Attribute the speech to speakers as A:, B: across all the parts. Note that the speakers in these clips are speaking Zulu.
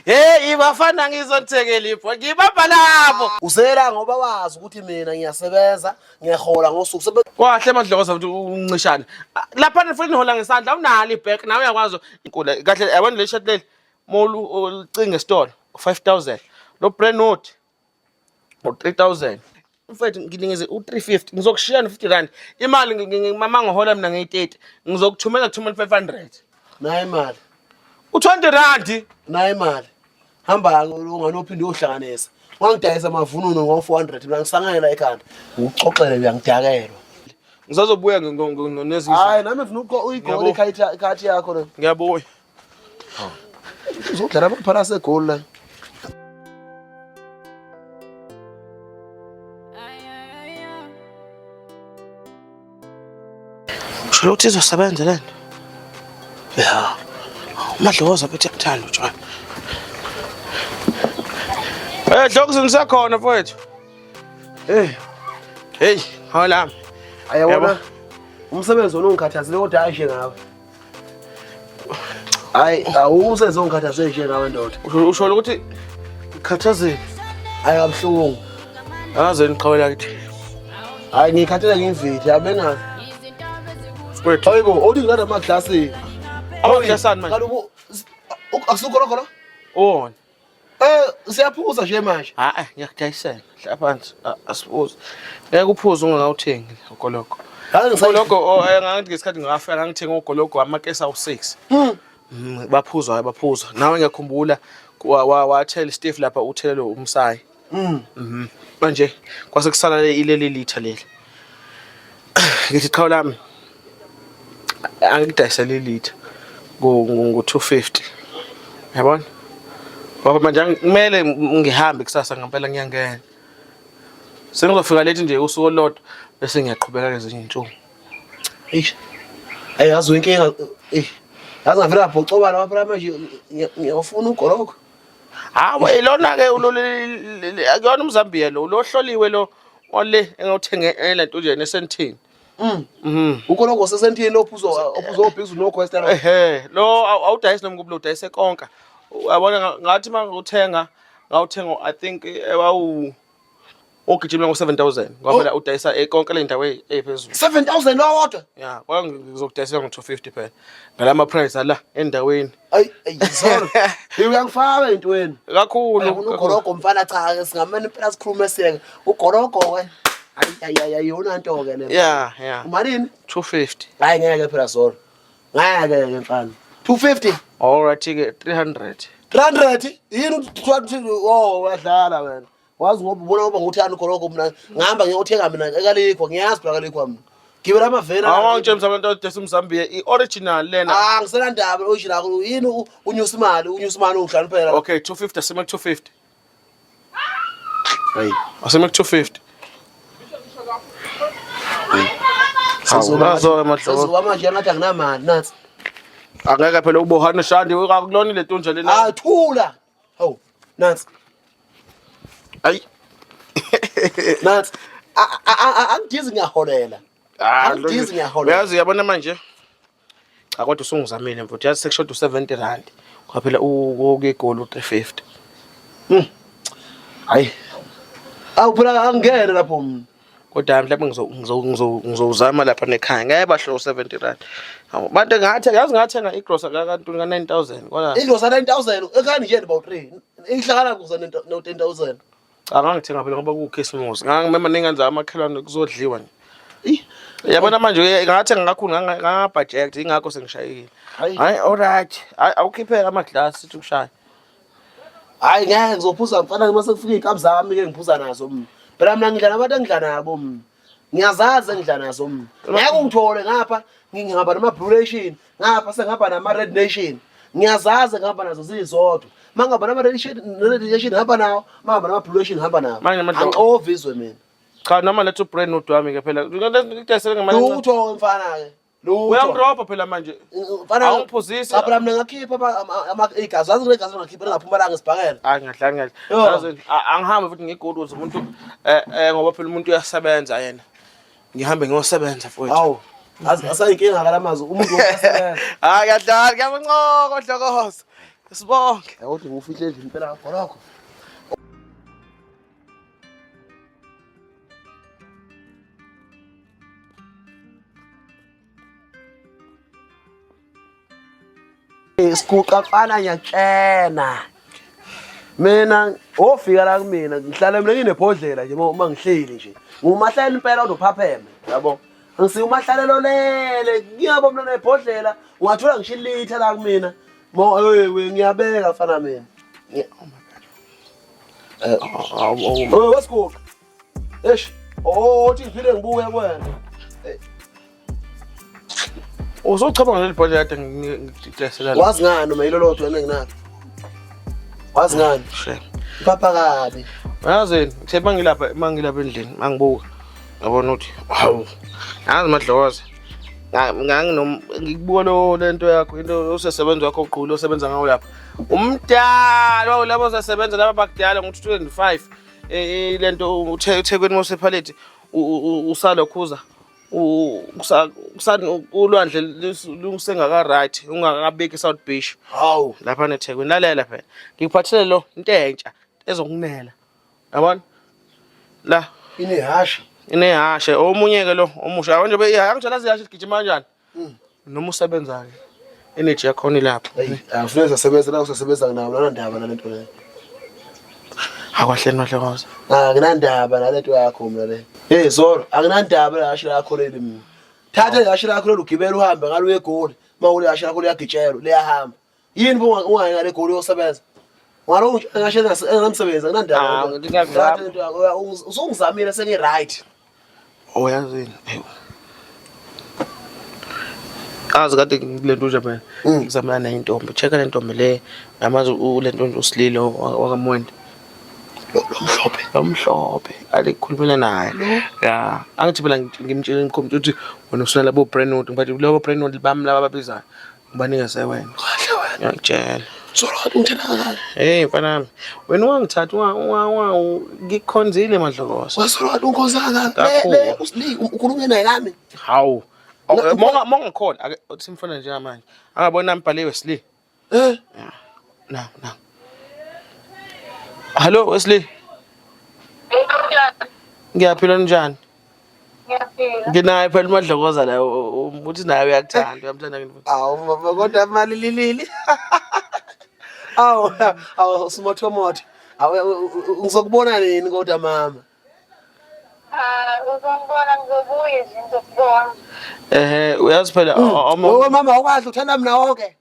A: Hey ibafana ngizothekela ibhola ngibamba lapho.
B: Usela ngoba wazi ukuthi mina ngiyasebenza ngiyahola ngosuku. Sebe
A: Kwahle madlokoza ukuthi uncishane. Lapha futhi nihola ngesandla awunalo ibhek nawe uyakwazi. Inkula kahle yabona le shirt leli molu ucinga esitolo 5000. Lo brand note u-3000. Mfethu nginikeze u-350 ngizokushiya no-50 rand. Imali mama ngihola mina ngeyi-30 ngizokuthumela kuthumela 500.
B: Nayo imali.
A: U-20 rand.
B: Nayo imali. Hamba unganophinde uyohlanganisa. Wangidayisa amavununo ngo-400 mina ngisangene la ekhanda. Ngikuxoxele uyangidakelwa.
A: Ngisazobuya nezinye.
B: Hayi nami ngifuna uyigqoke ikhathi yakho le.
A: Ngiyabuya.
B: Uzodlala amaphara asegoli la.
A: Usho ukuthi izosebenza le nto? Ya. Umadlokoza phethe kuthanda utshwala. Eh Dlokoza nisakhona mfowethu.
B: Hey.
A: Hey, hola.
B: Ayabona. Umsebenzi wona ungikhathazile kodwa hayi nje ngawe. Hayi, awumsebenzi ongikhathaze nje ngawe ndoda.
A: Usho ukuthi ngikhathazile.
B: Hayi kabuhlungu.
A: Akaze niqhawela kithi.
B: Hayi ngikhathele ngimvithi abengazi.
A: Mfowethu.
B: Hayibo, othi ngilanda amaglasi.
A: Amaglasi manje.
B: Kaloku akusukho khona?
A: Wona.
B: Eh siyaphuza nje manje.
A: Hayi ngiyakudayisela. Hlala phansi asiphuze. Ngeke uphuze ungakawuthengi ugologo. Ugologo oh, eh, ngangithi ngesikhathi ngingafika ngangithenga ugologo amakesi awu-6. Baphuzwa baphuzwa. Nawe ngiyakhumbula wathela istiff lapha uthelele umsayi. Manje kwase kusala leli litha leli. Ngithi qhawe lami angidayisele ilitha ngo-250 yabona ngoba manje kumele ngihambe kusasa ngempela ngiyangena sengizofika lethi nje usuku olulodwa bese ngiyaqhubeka ngezinye iy'nsuku
B: Eish. Ayi yazi inkinga eh yazi ngavela ngabhocoba lapha phela manje ngiyawufuna ugoloko.
A: Hawu lona ke akuyona umzambiya lo lo hloliwe lo ole engawuthenge elento nje nesentini.
B: Ugoloko sesentini lo phuzo ophuzo obhizu no quest lo.
A: Ehhe lo awudayisi noma kubulo udayise konke. Uyabona ngathi manguthenga ngawuthenga I think wawu ogijima ngo-7000 ngoba phela udayisa eh, konke le ndawo eyiphezulu
B: 7000 owodwa
A: ya kwa ngizokudayisela ngo-250 phela ngalama price ala endaweni
B: ayi ayi sorry uyangifaka entweni
A: kakhulu
B: ugologo mfana cha ke singamane impela sikhulume siyeke ugologo ke ayi ayi ayi yona nto ke le
A: ya ya
B: umalini
A: 250
B: hayi ngeke phela sorry ngeke ke mfana 250
A: all right ke 300
B: 300 yini 200 oh uyadlala wena wazi ngoba ubona ngoba ngothanda ugologo mina ngihamba ngiyothenga mina ekalikho ngiyazi phela kalikho mina gibela amaveni
A: awangitshela abantu odesa umzambiya i-original lena
B: ah ngisenandaba original yini unyusa imali unyusa imali uhlanu phela
A: okay 250 asime ku-250
B: hayi
A: asime ku-250 Hawu, nazo-ke
B: sezoba manje ngathi anginamali nansi
A: angeke phela ubohane shandi akulona le tunja lena
B: ah thula hawu nansi
A: ayi
B: nansi angidizi ngiyaholela angidizi ngiyaholela
A: uyazi uyabona manje cha kodwa usungizamile mfuthu yazi sekushoda u-70 rand ngoba phela ukegoli u-350
B: hayi awu phela angingene lapho mina
A: kodwa mhlawumbe ngizowuzama lapha nekhaya ngeke bahlo u-70 rand Hawu, bantu ngathi yazi ngathenga igrosa kakantuni ka-9000 kodwa
B: igrosa 9000 ekhaya nje about 3 ihlakana kuze no 10000
A: cha ngangithenga phela ngoba kuwukhisimusi ngangimema nengane zamakhelwane kuzodliwa nje yabona manje ngathenga kakhulu ngangabhajekthi ingakho sengishayekile hayi alright hayi awukhipheke amaglasi sithi ukushaya
B: Hayi ngeke ngizophuza mfana uma sekufika iy'nkabi zami ke ngiphuza nazo mina. Phela mina ngidla nabantu engidla nabo mina. Ngiyazazi engidla nazo mina. Ngeke ungithole ngapha ngihamba nama-Blue Nation, ngapha sengihamba nama-Red Nation. Ngiyazazi engihamba nazo zizodwa. Uma ngihamba nama-Red Nation, Red Nation ngihamba nawo, uma ngihamba nama-Blue Nation ngihamba nawo.
A: Manje amadlo-
B: Angixovi izwe mina.
A: cha noma letha ubrand nude wami ke phela ngidayisele ngemali encane.
B: Lutho mfana-ke. Lutho.
A: Uyangirobha phela manje.
B: Mfana
A: Awungiphuzisi.
B: Cha phela mina ngakhipha igazi. Wazi ngegazi ngakhipha lingaphuma la ngesibhakela.
A: Hayi ngadlali ngadlali.
B: Yo.
A: Yazi angihambe futhi ngiguduze umuntu eh eh ngoba phela umuntu uyasebenza yena. Ngihambe ngiyosebenza mfowethu.
B: Hawu. Asayinkinga kalamazwi umuntu uyasebenza.
A: Hayi ngadlali ngiyabuncoko Dlokoza. Sibonge.
B: Yakuthi ngiwufihle endlini impela gologo. Siguqa mfana ngiyakutshena. Mina ofika la kumina ngihlala mina nginebhodlela nje uma ngihleli nje. Ngumahlela impela odophapheme yabo. Angisiyo umahlalelo lele ngiyabo mina nebhodlela ungathola ngisho ilitha la kumina. Mo hey we ngiyabeka mfana mina.
A: Oh my God. Eh,
B: oh wasiguqa. Eish. Oh uthi ngiphile ngibuye kuwena.
A: Usuchaba ngaleli bhodlela kade ngikudesela.
B: Wazi ngani noma yilo lodwa enginalo? Wazi ngani?
A: Shame.
B: Ngipapha kabi.
A: Uyazini, ngithe mangilapha mangilapha endlini mangibuka ngabona ukuthi hawu. Yazi madlokoza. Nganginom ngikubuka lo lento yakho into osesebenza wakho uqulu osebenza ngawo lapha. Umdala wawulabo osesebenza laba bakudala ngo-2005 eh, lento uthe uThekwini Municipality usalokhuza ulwandle lusengaka right ungakabiki South Beach.
B: Hawu.
A: Lapha neThekwini lalela phela. Ngikuphathele lo into entsha ezokunela. Yabona? La
B: Inehasha.
A: Inehashe omunye ke lo omusha. Yabo nje angitshela zihashe ligijima kanjani? Noma usebenza ke. Energy yakhona ilapho.
B: Hey, akufuneka sasebenza la usasebenza nawo nandaba nalento leyo.
A: Akwahle nohlokoza.
B: Akunandaba nalento yakho mina le. Hey Zoro, akunandaba lahashe lakho leli mina. Thatha ihashe lakho lolu gibela uhambe ngalo uye eGoli. Uma ule hashe lakho liyagitshelwa liyahamba. Yini bo ungayi ngale Goli uyosebenza? Ngalo ngashe engamsebenzi akunandaba.
A: Ah, ngingakuzama.
B: Thatha lento yakho usungizamile sengi right.
A: Oyazini. Azi kade kulento nje phela. Ngizamela nayo intombi. Check le ntombi le. Namazi lento nje usililo wakaMwende.
B: Lo mhlophe.
A: Lomhlophe. Ade kukhulumela naye. Ya, angithi phela ngimtshela ngimkhombisa ukuthi wena usuna labo Brentwood, ngibathi labo Brentwood bami laba ababizayo. Ngibanikeze wena.
B: Kahle wena.
A: Ngiyakutshela.
B: Zoro kade ungithanda kangaka.
A: Hey mfana wami, wena ungangithathi unga ngikukhonzile madlokoza.
B: Wazoro kade ungikhoza kangaka. Le
A: Kakhulu.
B: le usili ukhulume naye nami.
A: Hawu. Monga ngikhona ake uthi mfana njengamanje. Angabona mbhaliwe Sli.
B: Eh.
A: Na na. Hello Wesley. Ngiyaphila njani?
C: Ngiyaphila.
A: Nginaye phela umadlokoza la uthi naye uyakuthanda uyamthanda ngini.
B: Awu baba kodwa mali lilili. Awu awu simothomothi. Awu ngizokubona nini kodwa mama?
C: Ah, uzongibona ngizobuya nje ngizokubona.
A: Ehhe uyazi phela
B: Oh mama awukahle uthanda mina wonke.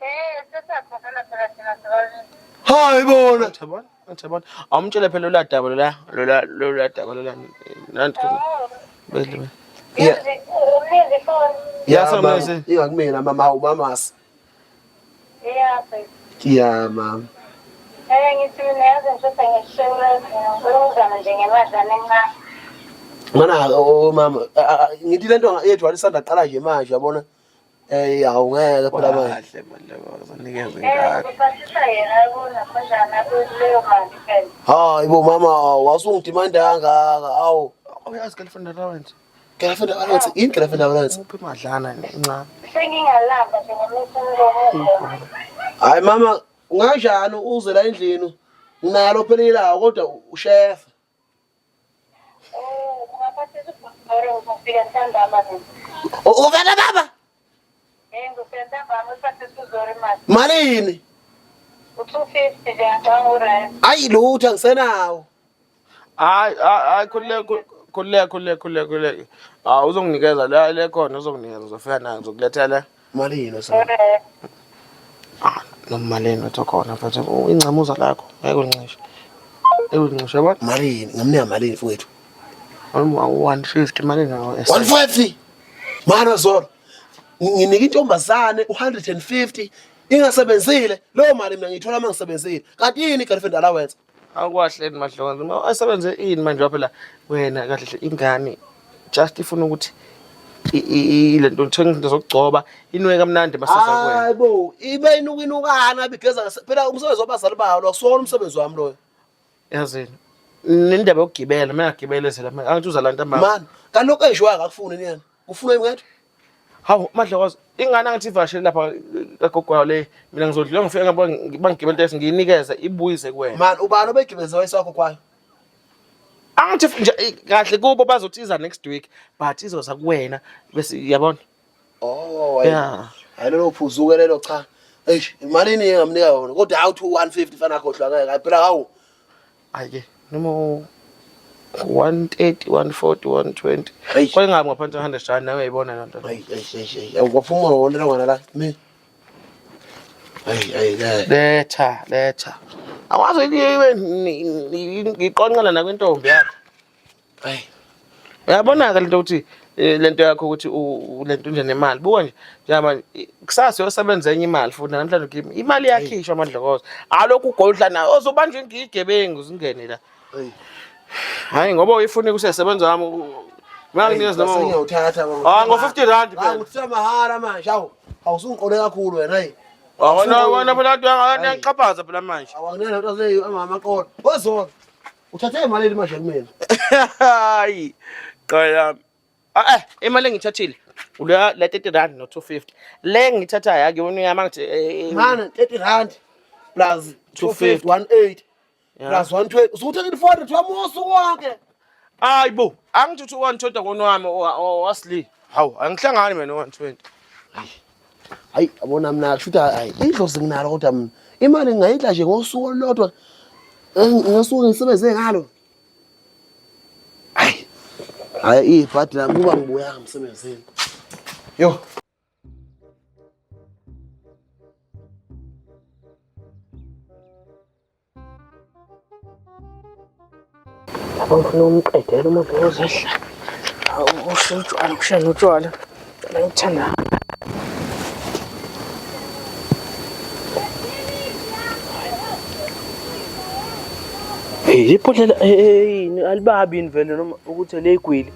C: Eh, sesathathana phela thina sobabili.
B: Hayi bona.
A: Thabona, thabona. Awumtshele phela lola daba lola lola lola daba lola. Nanti
C: Oh.
A: bedle.
B: Yeah.
C: Yazi, umnikeze ifoni.
A: Ya,
B: mama.
A: samnezi.
B: Ingakumina mama hawu mamasi.
C: Yeah, babe.
B: Ya mama.
C: Eh, ngithi mina yazi ngishoda ngishela ngizama nje ngemadlana encane.
B: Mana oh mama ngithi lento yethu alisanda qala nje manje yabona. Eh awu ngeke phela manje.
A: Kahle madlokoza nikeze
C: Eh,
A: ingane.
C: ngiphathisa yena yabona kanjani kuleyo mali phela.
B: Hayi bo mama wasungidimanda kangaka awu.
A: Uyazi girlfriend allowance.
B: Girlfriend allowance yini girlfriend allowance?
A: Uphi madlana encane.
C: Sengingalamba nje ngomisa umlomo.
B: Hayi mama unganjani uze la endlini nginalo phela ilawo kodwa ushefa.
C: Oh, ungaphathisa ubhoro ngizofika ntambama mina.
B: Uvela baba
C: Eh, ngizofika ntambama uphathisa uzoro imali.
B: malini?
C: U-250 nje ngicabanga u-right.
B: Ayi lutho angisenawo.
A: Hayi hayi khululeka khululeka khululeka khululeka khululeka. Ah uzonginikeza la le khona uzonginikeza uzofika nayo ngizokulethela.
B: Malini so?
C: Alright.
A: Ah noma malini wathi khona mfethu ingcamuza lakho ngeke ulincishe. Ewuncishe yabona?
B: Malini ngamnika malini mfowethu?
A: 150 malini ngawo?
B: 150. Mana zolo. Nginika intombazane u150 ingasebenzile leyo mali mina ngiyithola uma ngisebenzile. Kanti yini girlfriend allowance?
A: Akwahleni madlokoza. Uma asebenze ini manje phela wena kahle hle ingane just ifuna ukuthi lento ngithenga izinto zokugcoba inwe kamnandi masiza kuwena.
B: Hayi bo, ibe inuka inukana bigeza phela umsebenzi wabazali bayo lo akusiwona umsebenzi wami loyo.
A: Yazini. Nendaba yokugibela, mina ngagibela ezela angithi uza la ntambama.
B: Man, kalokhu eshiwa akakufuni niyena. Ufuna imngethu?
A: Hawu Madlokoza, ingane angithi ivakashele lapha kagogo wayo le, mina ngizodlula ngifike ngabo bangigibele taxi ngiyinikeze ibuyise kuwena.
B: Man, ubani obegibeze wayeswakho kwayo?
A: Angithi nje kahle kubo bazothi iza next week but izoza kuwena bese yabona.
B: Oh, hayi. Yeah. Hayi lelo phuzuke lelo cha. Eish, imalini engamnika yona? Kodwa hawu 150 fana khohlwa ngeke. Hayi phela hawu.
A: Hayi noma 130, 140, 120. Kwaye ngabi ngaphansi 100 rand nawe uyayibona lento.
B: Hayi, hayi, hayi. Awukaphuma wona lengwana la. Mi. Hayi, hayi,
A: letha, letha. Awazi ngiqonqela nakwintombi yakho.
B: Hayi.
A: Uyabona-ke lento ukuthi lento yakho ukuthi lento nje nemali. Buka nje njengamanje kusasa uyosebenza enye imali futhi namhlanje ugimi. Imali iyakhishwa amadlokozo. Alokhu ugodla nayo ozobanjwa igebengu zingene la. Hayi ngoba uyifuna kusesebenza wami. Manginikeza noma
B: ngiyawuthatha
A: baba. Ah ngo 50 rand phela.
B: Hawu uthatha mahhala manje. Hawu awusungiqole kakhulu wena hayi.
A: Wona wona phela uyangixhaphaza phela manje.
B: Awanginela into leyo amaqolo. Wezona. Uthathe imali eli manje kumina.
A: Hayi. Qala. Ah eh imali engithathile. Uloya le 30 rand no 250. Le ngithathayo akuyona uyama ngithi
B: Man 30 rand plus 250 180 plus 120. Usuthathe 400 wami usuku wonke.
A: Hayi bo, angithi uthi 120 kona wami wasli. Hawu, angihlangani mina no 120.
B: Hayi yabona mina kushuthi hayi idlozi nginalo kodwa mina imali ngingayidla nje ngosuku olulodwa ngosuku ngisebenze ngalo. Hayi hayi ibhadi lami kuba ngibuya emsebenzini. Yo.
A: Lapho ngifuna umqedela umuntu ozehla. Usho utshwala, kushaya notshwala. Utshwala ngikuthanda.
D: Hey, ibhodlela hey alibabi yini vele noma ukuthi leyigwili.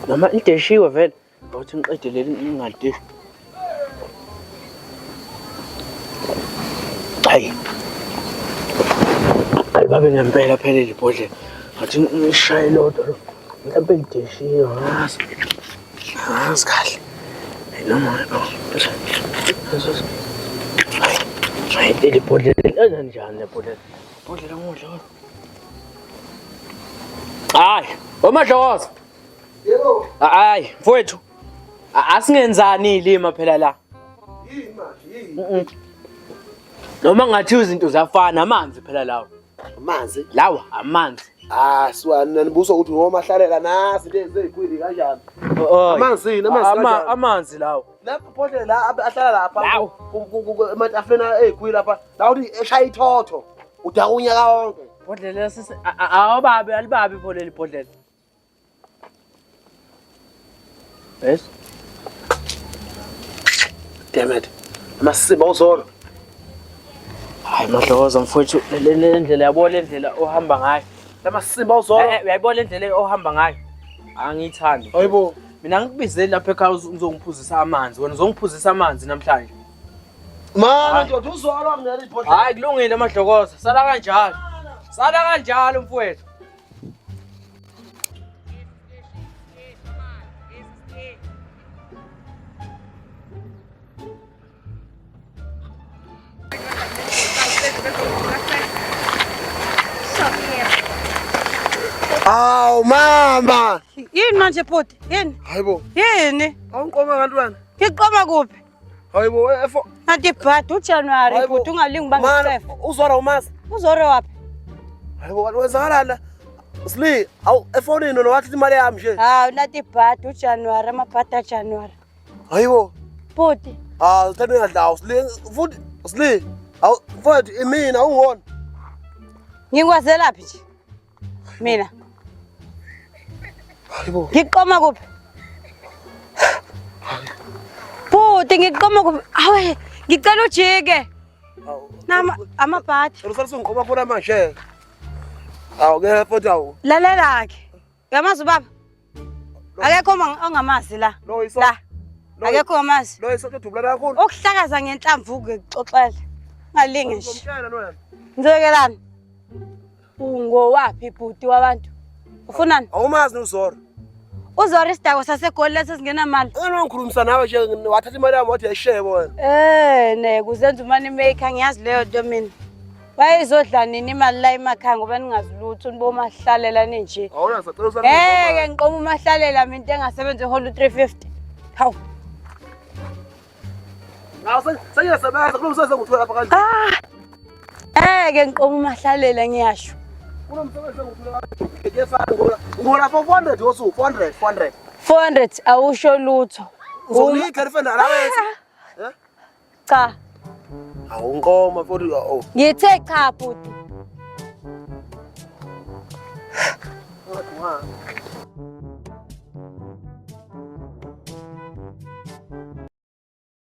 D: Noma ideshiwe vele. Awuthi ngiqede leli ngingalideshi. Hayi. Alibabe ngempela phela leli bhodlela. Ngathi ngishaye lodwa lo. Mhlawumbe lideshiwe angazi. Angazi kahle. Noma hayi. Hayi leli bhodlela kanjani le bhodlela? Bhodlela ngodla. Hayi, omadlokoza.
B: Yebo.
D: Hayi, mfowethu. Asingenzani ilima phela la.
B: Yini manje? Yini?
D: Noma ngathi izinto ziyafana amanzi phela lawa.
B: Amanzi?
D: Lawa amanzi.
B: Ah, siwa nibuso ukuthi ngomahlalela nasi lezi ezikwili kanjani. Amanzi yini? Amanzi kanjani?
D: Amanzi lawa.
B: Lapho bhodlela la ahlala lapha. Ematafuleni ezikwili lapha. La uthi eshaya ithotho. Udaka unyaka wonke.
D: Bhodlela sisi awababi alibabi pho leli bhodlela. Yes.
B: Damn it. Amasiba uzolo.
D: Hayi Madlokoza mfowethu le ndlela yabo le ndlela ohamba ngayo.
B: Lamasimba uzolo.
D: Uyayibona le ndlela ohamba ngayo? Angiyithandi.
B: Hayibo.
D: Mina ngikubizeli lapha ekhaya uzongiphuzisa amanzi. Wena uzongiphuzisa amanzi namhlanje.
B: Mana ndoda uzolo anginalo ibhodlela.
D: Hayi kulungile Madlokoza. Sala kanjalo. Sala kanjalo mfowethu.
B: Awu mama.
E: Yini manje bhuti? Yini?
B: Hayibo.
E: Yini?
B: Awungiqoma ngantwana.
E: Ngiqoma kuphi?
B: Hayibo efo.
E: Kanti ibhadi uJanuary bhuti ungalingi
B: ubangisefe. Uzora umazi.
E: Uzora waphi?
B: Hayibo wenzakalani la? Sli, awu efonini wena wathi imali yami nje.
E: Hawu nathi ibhadi uJanuary amabhadi aJanuary.
B: Hayibo.
E: Bhuti.
B: Ah, uthanda ungadlawo Sli futhi Sli. Awu mfowethu imina ungona.
E: Ngikwazelaphi nje? Mina.
B: Hayibo.
E: Ngiqoma kuphi? Bhuti ngiqoma kuphi? Awe, ngicela ujike. Nama amabhadi.
B: Usale sungiqoma khona manje. Awu ke futhi awu.
E: Lalela ke. Uyamazi ubaba? Akekho ongamazi la. La. Akekho ongamazi.
B: Lo isonto dubula kakhulu.
E: Ukuhlakaza ngenhlamvu ke kuxoxela. Ungalinge nje. Ngizokelani? Ungowaphi bhuti wabantu? Ufunani?
B: Awumazi uZoro.
E: Uzora isidakwa saseGoli leso singenamali.
B: Ngeke ngikhulumisa nawe nje wathatha imali yami wathi yayishebo wena.
E: Eh, ne kuzenza umani maker ngiyazi leyo nto mina. Wayezodla nini imali la emakhaya ngoba ningazi lutho nibomahlalela ninje.
B: Awuna ngisacela usale.
E: Ngeke ngiqoma umahlalela mina into engasebenza ehola u-350. Hawu.
B: Ngawu sengiyasebenza kunomsebenzi enguthola lapha kanje.
E: Ah. Ngeke ngiqoma umahlalela ngiyasho.
B: Kunomsebenzi enguthola kanje. Kuyefana ngola. Ngola 400 ngosuku 400 400.
E: 400 awusho lutho.
B: Uzokunika i-girlfriend allowance.
E: Ah. Cha.
B: Awu nqoma mfowethu oh.
E: Ngithe cha bhuti.